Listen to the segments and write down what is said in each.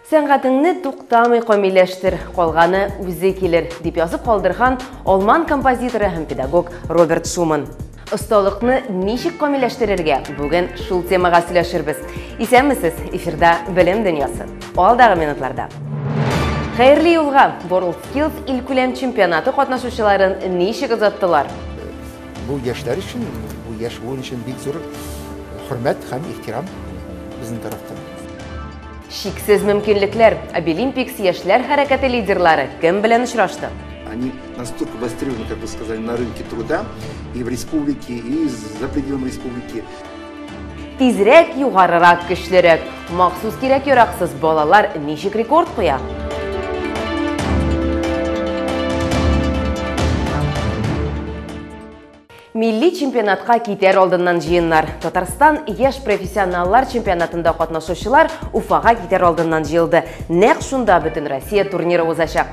Сәнгатеңне туктамый камилләштер, калганы үзе килер, дип язып калдырган алман композиторы һәм педагог Роберт Шуман. Осталыкны ничек камилләштерергә? Бүген шул темага сөйләшербез. Исәнмесез, эфирда Белем дөньясы. Алдагы минутларда. Хәерле юлга! WorldSkills илкүләм чемпионаты катнашучыларын ничек озаттылар? Бу яшьләр өчен, бу яшь буын өчен бик зур хөрмәт һәм ихтирам безнең тарафтан. Чиксез мөмкинлекләр. Абилимпикс яшьләр хәрәкәте лидерлары кем белән очрашты? Они настолько востребованы, как вы сказали, на рынке труда и в республике, и за пределами республики. Тизрәк, югарырак, көчлерәк. Махсус кирәк-яраксыз балалар ничек рекорд куя? Милли чемпионатка китәр алдыннан җыеннар. Татарстан яшь профессионаллар чемпионатында катнашучылар Уфага китәр алдыннан җыелды. Нәкъ шунда бөтен Россия турниры узачак.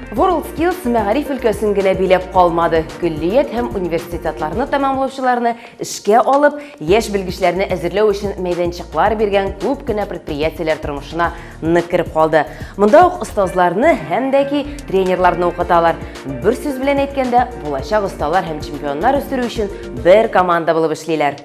WorldSkills мәгариф өлкәсен генә биләп калмады. Көллият һәм университетларны тәмамлаучыларны эшкә алып, яшь белгечләрне әзерләү өчен мәйданчыклар биргән күп кенә предприятиеләр тормышына нык кереп калды. Монда ук остазларны һәм дә ки тренерларны укыталар. Бер сүз белән әйткәндә, булачак осталар һәм чемпионнар үстерү өчен бер команда булып эшлиләр.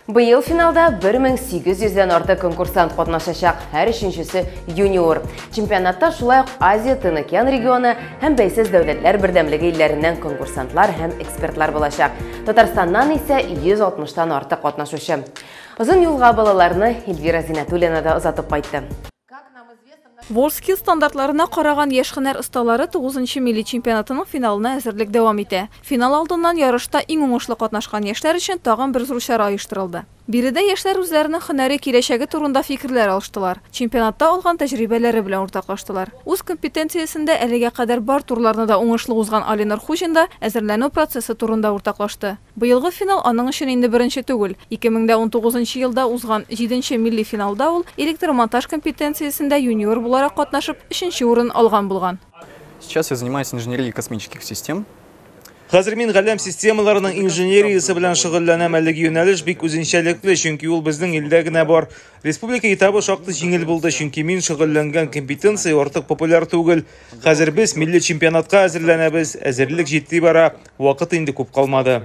Быел финалда 1800 дән артык конкурсант катнашачак, һәр өченчесе юниор. Чемпионатта шулай ук Азия, Тын океан регионы һәм Бәйсез дәүләтләр бердәмлеге илләреннән конкурсантлар һәм экспертлар булачак. Татарстаннан исә 160-тан артык катнашучы. Озын юлга балаларны Эльвира Зинәтуллина да озатып кайтты. WorldSkills стандартларына караган яшь һөнәр осталары 9 милли чемпионатының финалына әзерлек дәвам итә. Финал алдыннан ярышта иң уңышлы катнашкан яшьләр өчен тагын бер зур чара оештырылды. Биредә яшьләр үзләренең һөнәри киләчәге турында фикерләр алыштылар, чемпионатта алган тәҗрибәләре белән уртаклаштылар. Үз компетенциясендә әлегә кадәр бар турларны да уңышлы узган Алинур Хуҗин да әзерләнү процессы турында уртаклашты. Быелгы финал аның өчен инде беренче түгел. 2019 елда узган 7 милли финалда ул электромонтаж компетенциясендә юниор буларак катнашып, 3 урын алган булган. Сейчас я занимаюсь инженерией космических систем. Хәзер мин галәм системаларының инженериясе белән шөгыльләнәм. Әлеге юнәлеш бик үзенчәлекле, чөнки ул безнең илдә генә бар. Республика этабы шактый җиңел булды, чөнки мин шөгыльләнгән компетенция артык популяр түгел. Хәзер без милли чемпионатка әзерләнәбез, әзерлек җитди бара, вакыт инде күп калмады.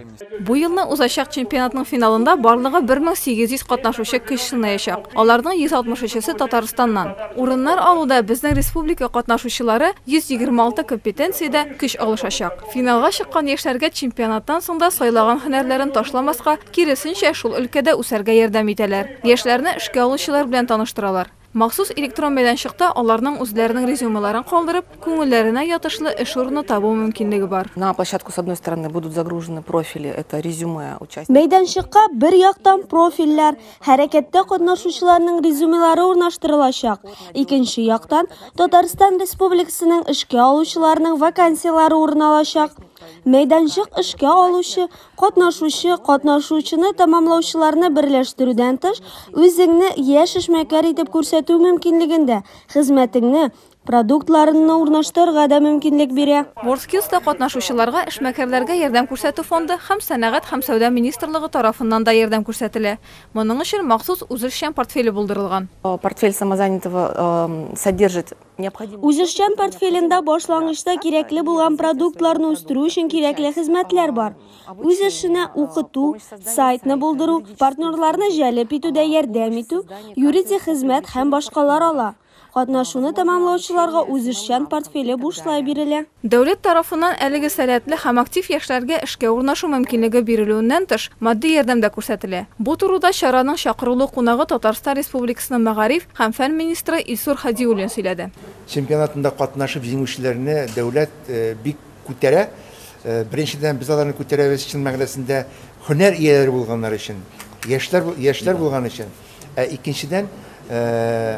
Бу елны узачак чемпионатның финалында барлыгы 1800 катнашучы көч сынаячак. Аларның 163-се Татарстаннан. Урыннар алуда безнең республика катнашучылары 126 компетенциядә көч алышачак. Финалга чыккан яшьләргә чемпионаттан соң да сайлаган һөнәрләрен ташламаска, киресенчә, шул өлкәдә үсәргә ярдәм итәләр. Яшьләрне эшкә алучылар белән таныштыралар. Махсус электрон мәйданчыкта аларның үзләренең резюмеларын калдырып, күңелләренә ятышлы эш урыны табу мөмкинлеге бар. На площадку с одной стороны будут загружены профили, это резюме участников. Мәйданчыкка бер яктан профильләр, хәрәкәттә катнашучыларның резюмелары урнаштырылачак. Икенче яктан Татарстан Республикасының эшкә алучыларының вакансияләре урын алачак. Мәйданчык эшкә алучы, катнашучы, катнашучыны тәмамлаучыларны берләштерүдән тыш, үзеңне яшь эшмәкәр итеп күрсәтү мөмкинлегендә, хезмәтеңне, продуктларыңны урнаштырырга да мөмкинлек бирә. WorldSkills'та катнашучыларга эшмәкәрләргә ярдәм күрсәтү фонды һәм Сәнәгать һәм сәүдә министрлыгы тарафыннан да ярдәм күрсәтелә. Моның өчен махсус үзешчән портфеле булдырылган. Портфель самозанятого содержит необходимые Үзешчән портфелендә башлангычта кирәкле булган продуктларны үстерү өчен кирәкле хезмәтләр бар. Үз эшенә укыту, сайтны булдыру, партнерларны җәлеп итүдә ярдәм итү, юридик хезмәт һәм башкалар ала. Катнашуны тәмамлаучыларга үзешчән портфеле бушлай бирелә. Дәүләт тарафыннан әлеге сәләтле һәм актив яшьләргә эшкә урнашу мөмкинлеге бирелүеннән тыш, матди ярдәм дә күрсәтелә. Бу турыда чараның чакырулы кунагы Татарстан Республикасының мәгариф һәм фән министры Илсур Һадиуллин сөйләде. Чемпионатында катнашып җиңүчеләрне дәүләт бик күтәрә. Беренчедән, без аларны күтәрәбез чын мәгънәсендә һөнәр ияләре булганнар өчен, яшьләр булган өчен. Ә икенчедән,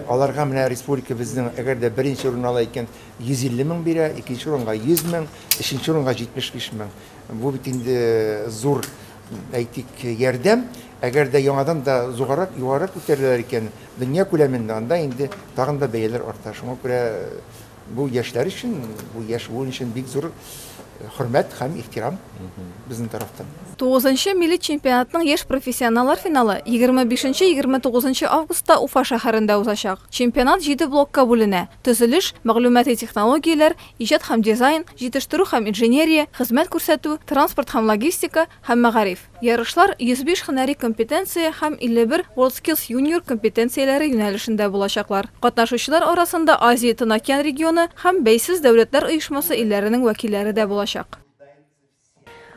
аларга менә республика безнең әгәр дә беренче урын ала икән 150 мең бирә, икенче урынга 100 мең, өченче урынга 75 мең. Бу бит инде зур, әйтик, ярдәм. Әгәр дә яңадан да зуррак, югарырак күтәреләләр икән, дөнья күләмендә анда инде тагын да бәяләр арта. Шуңа күрә бу яшьләр өчен, бу яшь буын өчен бик зур хөрмәт һәм ихтирам безнең тарафтан. Тугызынчы милли чемпионатның яшь профессионаллар финалы 25-29 августта Уфа шәһәрендә узачак. Чемпионат җиде блокка бүленә: төзелеш, мәгълүмати технологияләр, иҗат һәм дизайн, җитештерү һәм инженерия, хезмәт күрсәтү, транспорт һәм логистика һәм мәгариф. Ярышлар 105 һөнәри компетенция һәм 51 WorldSkills Junior компетенцияләре юнәлешендә булачаклар. Катнашучылар арасында Азия Тын океан регионы һәм Бәйсез дәүләтләр оешмасы илләренең вәкилләре дә булачак.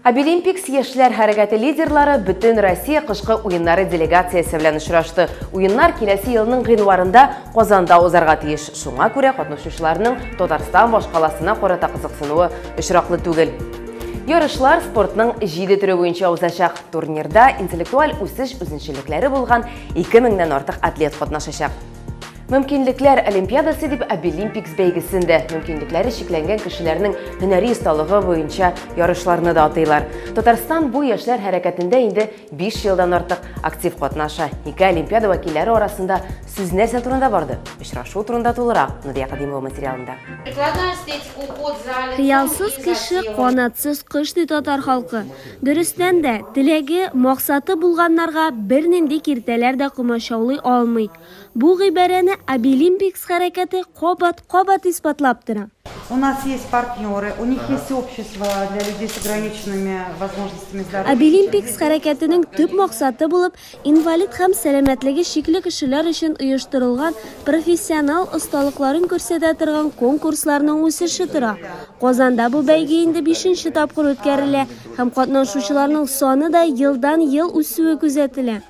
Абилимпикс яшьләр хәрәкәте лидерлары бөтен Россия кышкы уеннары делегациясе белән очрашты. Уеннар киләсе елның гыйнварында Казанда узарга тиеш. Шуңа күрә катнашучыларның Татарстан башкаласына карата кызыксынуы очраклы түгел. Ярышлар спортның 7 төре буенча узачак. Турнирда интеллектуаль үсеш үзенчәлекләре булган 2000-нән артык атлет катнашачак. Мөмкинлекләр олимпиадасы дип Абилимпикс бәйгесендә мөмкинлекләре чикләнгән кешеләрнең һөнәри осталыгы буенча ярышларны да атыйлар. Татарстан бу яшьләр хәрәкәтендә инде 5 елдан артык актив катнаша. Ике олимпиада вәкилләре арасында сүз нәрсә турында барды? Очрашу турында тулырак Нурия Кадимова материалында. Хыялсыз кеше канатсыз кош ди татар халкы. Дөрестән дә, теләге, максаты булганнарга бернинди киртәләр дә комачаулый алмый. Бу гыйбарәне Абилимпикс хәрәкәте кабат-кабат исбатлап тора. У нас есть партнеры, у них есть общество для людей с ограниченными возможностями здоровья. Абилимпикс хәрәкәтенең төп максаты булып инвалид һәм сәламәтлеге чикле кешеләр өчен оештырылган профессионал осталыкларын күрсәтә торган конкурсларның үсеше тора. Казанда бу бәйге инде 5нче тапкыр үткәрелә һәм катнашучыларның саны да елдан-ел үсүе күзәтелә.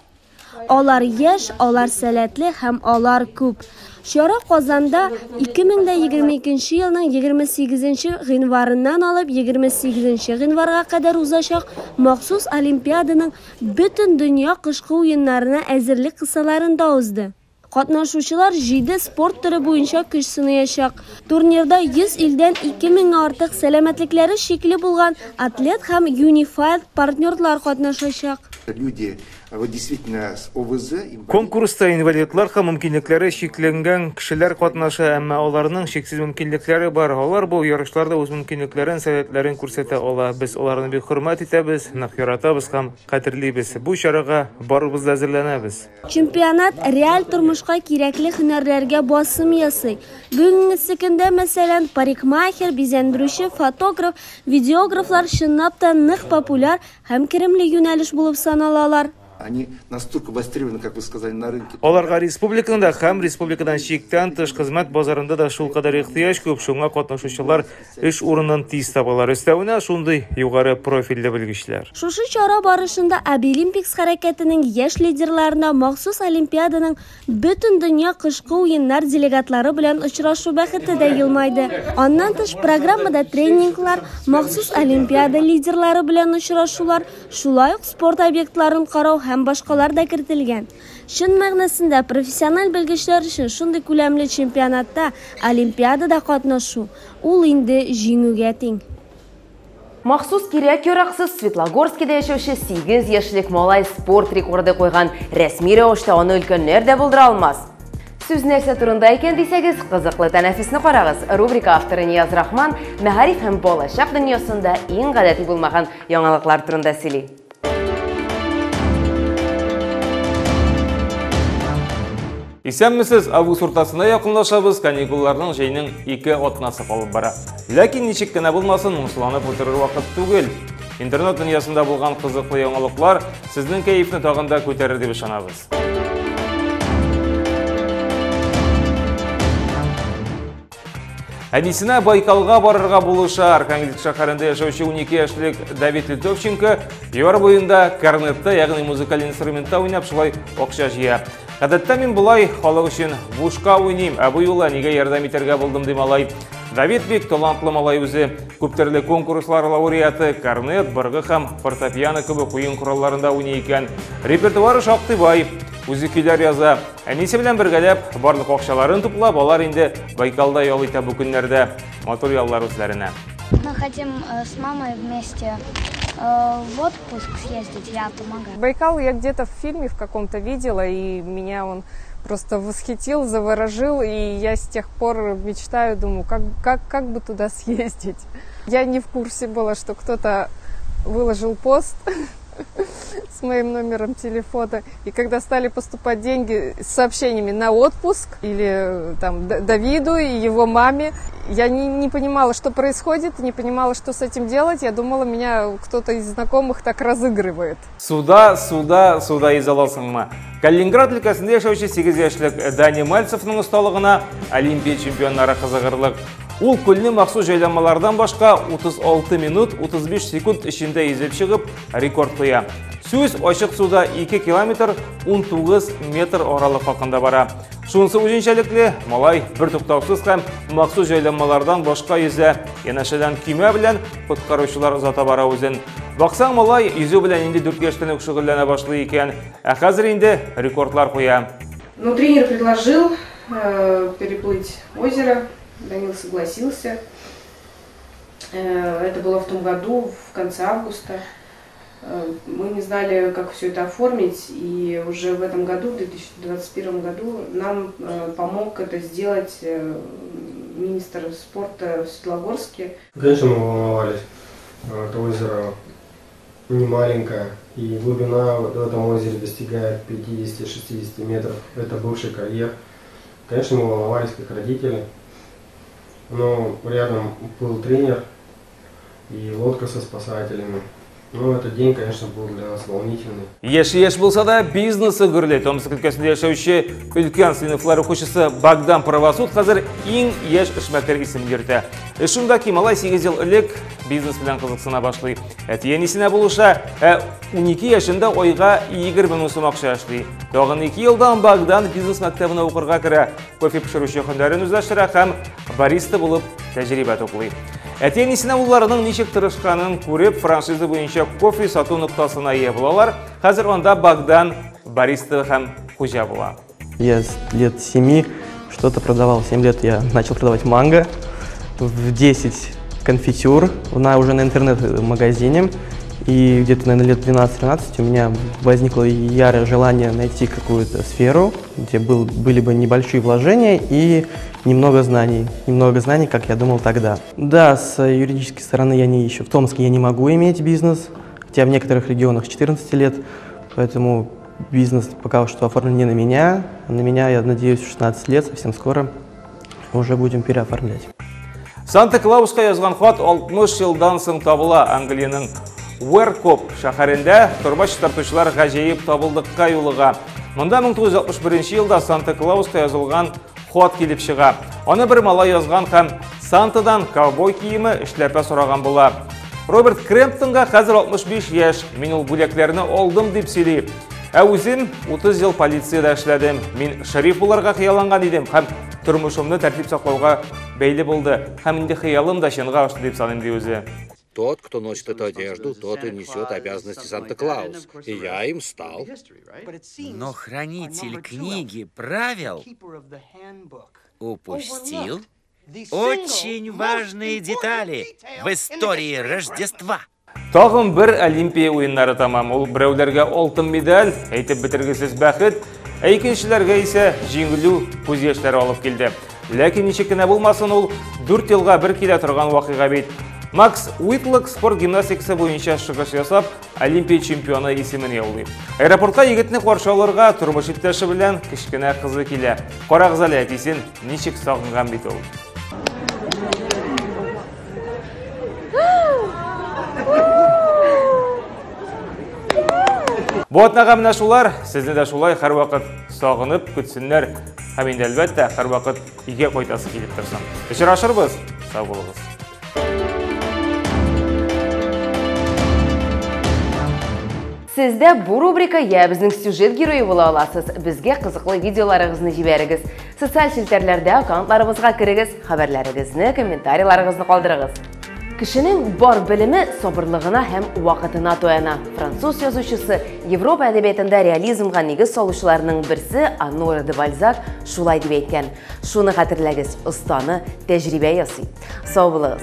Алар яшь, алар сәләтле һәм алар күп. Чара Казанда 2022 елның 28 гыйнварыннан алып 28 гыйнварга кадәр узачак махсус олимпиаданың бөтен дөнья кышкы уеннарына әзерлек кысаларында узды. Катнашучылар 7 спорт төре буенча көч сынаячак. Турнирда 100 илдән 2000 артык сәламәтлекләре чикле булган атлет һәм Unified партнерлар катнашачак. Люди, вот действительно с ОВЗ. Конкурста инвалидлар һәм мөмкинлекләре чикләнгән кешеләр катнаша, әмма аларның чиксез мөмкинлекләре бар. Алар бу ярышларда үз мөмкинлекләрен, сәләтләрен күрсәтә ала. Без аларны бик хөрмәт итәбез, нык яратабыз һәм кадерлибез. Бу чарага барыбыз да әзерләнәбез. Чемпионат реаль тормышка кирәкле һөнәрләргә басым ясый. Бүгенге көндә, мәсәлән, парикмахер, бизәндерүче, фотограф, видеографлар чынлап та нык популяр һәм керемле юнәлеш булып саналалар. Они настолько востребованы, как вы сказали, на рынке. Аларга республиканың да һәм республикадан чиктән тыш хезмәт базарында да шулкадәр ихтыяҗ күп, шуңа катнашучылар эш урынын тиз табалар. Өстәвенә шундый югары профильле белгечләр. Шушы чара барышында Абилимпикс хәрәкәтенең яшь лидерларына махсус олимпиаданың бөтен дөнья кышкы уеннар делегатлары белән очрашу бәхете дә елмайды. Аннан тыш программада тренинглар, махсус олимпиада лидерлары белән очрашулар, шулай ук спорт объектларын карау һәм башкалар да кертелгән. Чын мәгънәсендә профессиональ белгечләр өчен шундый күләмле чемпионатта олимпиадада катнашу ул инде җиңүгә тиң. Махсус кирәк-яраксыз Светлогорскида яшәүче 8 яшьлек малай спорт рекорды куйган. Рәсми рәвештә аны өлкәннәр дә булдыра алмас. Сүз нәрсә турында икән дисәгез, кызыклы тәнәфесне карагыз. Рубрика авторы Нияз Рахман мәгариф һәм балачак дөньясында иң гадәти булмаган яңалыклар турында сөйли. Исәнмесез, август уртасына якынлашабыз, каникулларның җәйнең 2 атнасы калып бара. Ләкин ничек кенә булмасын, моңсуланып утырыр вакыт түгел. Интернет дөньясында булган кызыклы яңалыклар сезнең кәефне тагын да күтәрер дип ышанабыз. Әнисенә Байкалга барырга булыша. Архангельск шәһәрендә яшәүче 12 яшьлек Давид Литовченко яр буенда корнетта, ягъни музыкаль инструментта уйнап шулай акча җыя. Гадәттә мин болай халык өчен бушка уйныйм, ә бу юлы әнигә ярдәм итәргә булдым, ди малай. Давид бик талантлы малай үзе. Күптөрле конкурслар лауреаты, корнет, быргы һәм фортепиано кебек уен коралларында уйный икән. Репертуары шактый бай. Үзе көйләр яза. Әнисе белән бергәләп барлык акчаларын туплап, алар инде Байкалда ял итә бу көннәрдә. Матур яллар үзләренә. Мы хотим с мамой вместе в отпуск съездить, я помогаю. Байкал я где-то в фильме в каком-то видела, и меня он просто восхитил, заворожил, и я с тех пор мечтаю, думаю, как бы туда съездить. Я не в курсе была, что кто-то выложил пост с моим номером телефона, и когда стали поступать деньги с сообщениями на отпуск или там Давиду и его маме, я не понимала, что происходит, не понимала, что с этим делать. Я думала, меня кто-то из знакомых так разыгрывает. Суда, суда, суда йөзә аласыңмы? Калининград өлкәсендә яшәүче 8 яшьлек Дани Мальцевның осталыгына Олимпия чемпионнары кызыгырлык. Ул күлне махсус җайланмалардан башка 36 минут 35 секунд эчендә йөзеп чыгып рекорд куя. Сүз ачык суда 2 километр 19 метр аралык хакында бара. Шунысы үзенчәлекле, малай бертуктаусыз һәм махсус җайланмалардан башка йөзә. Янәшәдән көймә белән коткаручылар озата бара үзен. Баксаң, малай йөзү белән инде 4 яшьтән үк шөгыльләнә башлый икән. Ә хәзер инде рекордлар куя. Ну, тренер предложил переплыть озеро. Данил согласился. Это было в том году, в конце августа. Мы не знали, как все это оформить, и уже в этом году, в 2021 году, нам помог это сделать министр спорта в Светлогорске. Конечно, мы волновались. Это озеро не маленькое, и глубина в этом озере достигает 50-60 метров. Это бывший карьер. Конечно, мы волновались как родители. Но рядом был тренер и лодка со спасателями. Ну, этот день, конечно, был для нас волнительный. Яше яшь булса да, бизнесы гөрли. Томск өлкәсендә яшәүче өлкән сыйныфлар укучысы Богдан Правосуд хәзер иң яшь эшмәкәр исемен йөртә. Эш шунда ки, малай 8 ел элек бизнес белән кызыксына башлый. Әти-әнисенә булыша, ә 12 яшендә айга 20 мең сум акча эшли. Тагын 2 елдан Богдан бизнес мәктәбенә укырга керә, кофе пешерүче һөнәрен үзләштерә һәм бариста булып тәҗрибә туплый. Әти-әнисенә улларының ничек тырышканын күреп, франшиза буенча кофе сату ноктасына ия булалар. Хәзер анда Богдан бариста һәм хуҗа була. Я с лет 7 что-то продавал. 7 лет я начал продавать манго, в 10 конфитюр, уже на интернет-магазине. И где-то, наверное, лет 12-13 у меня возникло ярое желание найти какую-то сферу, где были бы небольшие вложения и немного знаний. Немного знаний, как я думал тогда. Да, с юридической стороны я не ищу. В Томске я не могу иметь бизнес, хотя в некоторых регионах с 14 лет, поэтому бизнес пока что оформлен не на меня. На меня, я надеюсь, в 16 лет, совсем скоро уже будем переоформлять. Санта-Клауска язган хат 60 елдан соң табыла. Англиянең Уэркоп шәһәрендә торба чистартучылар гаҗәеп табылдыкка юлыга. Монда 1961 елда Санта-Клауска язылган хат килеп чыга. Аны бер малай язган һәм Сантадан ковбой киеме, эшләпә сораган була. Роберт Кремптонга хәзер 65 яшь. Мин ул бүләкләрне алдым дип сөйли. Ә үзем 30 ел полициядә эшләдем. Мин шериф булырга хыялланган идем һәм тормышымны тәртип саклауга бәйле булды. Һәм инде хыялым да чынга ашты дип саныйм, ди үзе. Тот, кто носит эту одежду, тот и несет обязанности Санта-Клаус. И я им стал. Но хранитель книги правил упустил очень важные детали в истории Рождества. Тагын бер Олимпия уеннары тамам. Ул берәүләргә алтын медаль, әйтеп бетергесез бәхет, ә икенчеләргә исә җиңелү күз яшьләре алып килде. Ләкин ничек кенә булмасын, ул 4 елга бер килә торган вакыйга бит. Макс Уитлок спорт гимнастикасы буенча чыгыш ясап, Олимпия чемпионы исемен яулый. Аэропортта егетне каршы алырга тормыш иптәше белән кечкенә кызы килә. Карагыз әле, әтисен ничек сагынган бит ул. Бу атнага менә шулар, сезне дә шулай һәрвакыт сагынып көтсеннәр. Һәм инде әлбәттә һәрвакыт өйгә кайтасы килеп торсын. Очрашырбыз, сау булыгыз. Сездә бу рубрика я безнең сюжет герое була аласыз. Безгә кызыклы видеоларыгызны җибәрегез. Социаль челтәрләрдә аккаунтларыбызга керегез, хәбәрләрегезне, комментарийларыгызны калдырыгыз. Кешенең бар белеме сабырлыгына һәм вакытына таяна. Француз язучысы, Европа әдәбиятында реализмга нигез салучыларның берсе Оноре де Бальзак шулай дип әйткән. Шуны хәтерләгез, останы тәҗрибә ясый. Сау булыгыз.